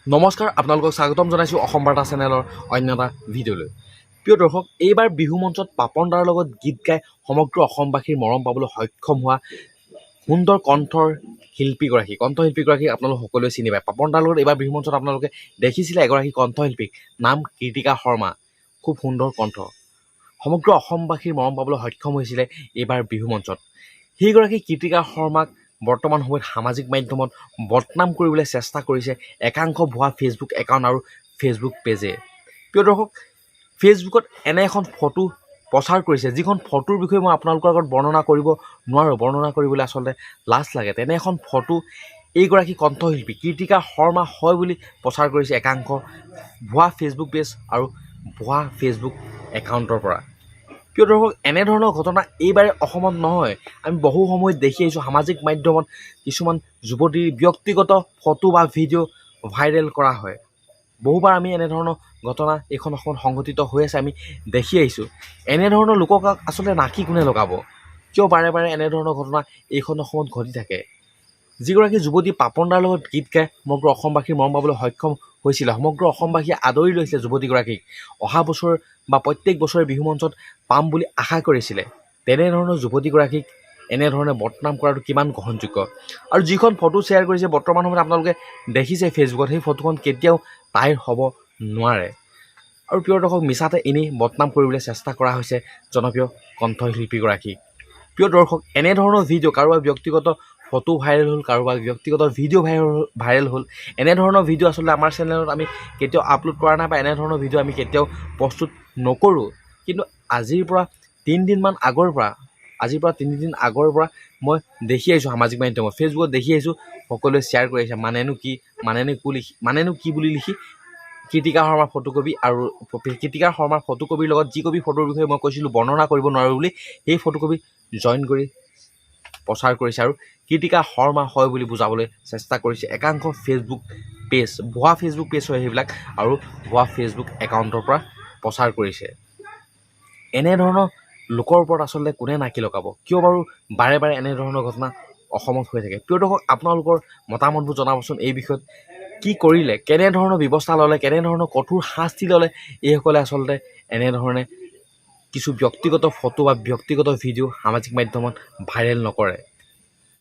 নমস্কাৰ, আপোনালোকক স্বাগতম জনাইছোঁ অসম বাৰ্তা চেনেলৰ অন্য এটা ভিডিঅ'লৈ। প্ৰিয় দৰ্শক, এইবাৰ বিহু মঞ্চত পাপন দাৰ লগত গীত গাই সমগ্ৰ অসমবাসীৰ মৰম পাবলৈ সক্ষম হোৱা সুন্দৰ কণ্ঠৰ শিল্পীগৰাকী, কণ্ঠশিল্পীগৰাকীক আপোনালোক সকলোৱে চিনি পায়। পাপন দাৰ লগত এইবাৰ বিহু মঞ্চত আপোনালোকে দেখিছিলে এগৰাকী কণ্ঠশিল্পীক, নাম কীৰ্তিকা শৰ্মা। খুব সুন্দৰ কণ্ঠ, সমগ্ৰ অসমবাসীৰ মৰম পাবলৈ সক্ষম হৈছিলে এইবাৰ বিহু মঞ্চত। সেইগৰাকী কীৰ্তিকা শৰ্মাক বৰ্তমান সময়ত সামাজিক মাধ্যমত বদনাম কৰিবলৈ চেষ্টা কৰিছে একাংশ ভুৱা ফেচবুক একাউণ্ট আৰু ফেচবুক পেজে। প্ৰিয় দৰ্শক, ফেচবুকত এনে এখন ফটো প্ৰচাৰ কৰিছে, যিখন ফটোৰ বিষয়ে মই আপোনালোকৰ আগত বৰ্ণনা কৰিব নোৱাৰোঁ। বৰ্ণনা কৰিবলৈ আচলতে লাজ লাগে। তেনে এখন ফটো এইগৰাকী কণ্ঠশিল্পী কীৰ্তিকা শৰ্মা হয় বুলি প্ৰচাৰ কৰিছে একাংশ ভুৱা ফেচবুক পেজ আৰু ভুৱা ফেচবুক একাউণ্টৰ পৰা। প্ৰিয় দৰ্শক, এনেধৰণৰ ঘটনা এইবাৰে অসমত নহয়। আমি বহু সময়ত দেখি আহিছোঁ, সামাজিক মাধ্যমত কিছুমান যুৱতীৰ ব্যক্তিগত ফটো বা ভিডিঅ' ভাইৰেল কৰা হয়। বহুবাৰ আমি এনেধৰণৰ ঘটনা এইখন অসমত সংঘটিত হৈ আছে, আমি দেখি আহিছোঁ। এনেধৰণৰ লোকক আচলতে নাকি কোনে লগাব? কিয় বাৰে বাৰে এনেধৰণৰ ঘটনা এইখন অসমত ঘটি থাকে? যিগৰাকী যুৱতী পাপন দাৰ লগত গীত গাই সমগ্ৰ অসমবাসীৰ মৰম পাবলৈ সক্ষম হৈছিলে, সমগ্ৰ অসমবাসীয়ে আদৰি লৈছিলে যুৱতীগৰাকীক, অহা বছৰ বা প্ৰত্যেক বছৰে বিহু মঞ্চত পাম বুলি আশা কৰিছিলে, তেনেধৰণৰ যুৱতীগৰাকীক এনেধৰণে বদনাম কৰাটো কিমান গ্ৰহণযোগ্য? আৰু যিখন ফটো শ্বেয়াৰ কৰিছে, বৰ্তমান সময়ত আপোনালোকে দেখিছে ফেচবুকত, সেই ফটোখন কেতিয়াও তাইৰ হ'ব নোৱাৰে। আৰু প্ৰিয় দৰ্শক, মিছাতে এনেই বদনাম কৰিবলৈ চেষ্টা কৰা হৈছে জনপ্ৰিয় কণ্ঠশিল্পীগৰাকীক। প্ৰিয় দৰ্শক, এনেধৰণৰ ভিডিঅ', কাৰোবাৰ ব্যক্তিগত ফটো ভাইৰেল হ'ল, কাৰোবাৰ ব্যক্তিগত ভিডিঅ' ভাইৰেল ভাইৰেল হ'ল, এনেধৰণৰ ভিডিঅ' আচলতে আমাৰ চেনেলত আমি কেতিয়াও আপলোড কৰা নাই বা এনেধৰণৰ ভিডিঅ' আমি কেতিয়াও প্ৰস্তুত নকৰোঁ। কিন্তু আজিৰ পৰা 3 দিন আগৰ পৰা মই দেখি আহিছোঁ, সামাজিক মাধ্যমত ফেচবুকত দেখি আহিছোঁ, সকলোৱে শ্বেয়াৰ কৰি আহিছে, মানেনো কি, মানেনো কো লিখি, মানেনো কি বুলি লিখি কীৰ্তিকা শৰ্মাৰ ফটোকপি আৰু কীৰ্তিকা শৰ্মাৰ ফটোকপিৰ লগত যি কপি ফটোৰ বিষয়ে মই কৈছিলোঁ বৰ্ণনা কৰিব নোৱাৰোঁ বুলি, সেই ফটোকপি জইন কৰি প্ৰচাৰ কৰিছে আৰু কীৰ্তিকা শৰ্মা হয় বুলি বুজাবলৈ চেষ্টা কৰিছে একাংশ ফেচবুক পেজ, ভুৱা ফেচবুক পেজ হয় সেইবিলাক, আৰু ভুৱা ফেচবুক একাউণ্টৰ পৰা প্ৰচাৰ কৰিছে। এনেধৰণৰ লোকৰ ওপৰত আচলতে কোনে নাকি লগাব? কিয় বাৰু বাৰে বাৰে এনেধৰণৰ ঘটনা অসমত হৈ থাকে? প্ৰিয় দৰ্শক, আপোনালোকৰ মতামতবোৰ জনাবচোন এই বিষয়ত। কি কৰিলে, কেনেধৰণৰ ব্যৱস্থা ল'লে, কেনেধৰণৰ কঠোৰ শাস্তি ল'লে এইসকলে আচলতে এনেধৰণে কিছু ব্যক্তিগত ফটো বা ব্যক্তিগত ভিডিঅ' সামাজিক মাধ্যমত ভাইৰেল নকৰে?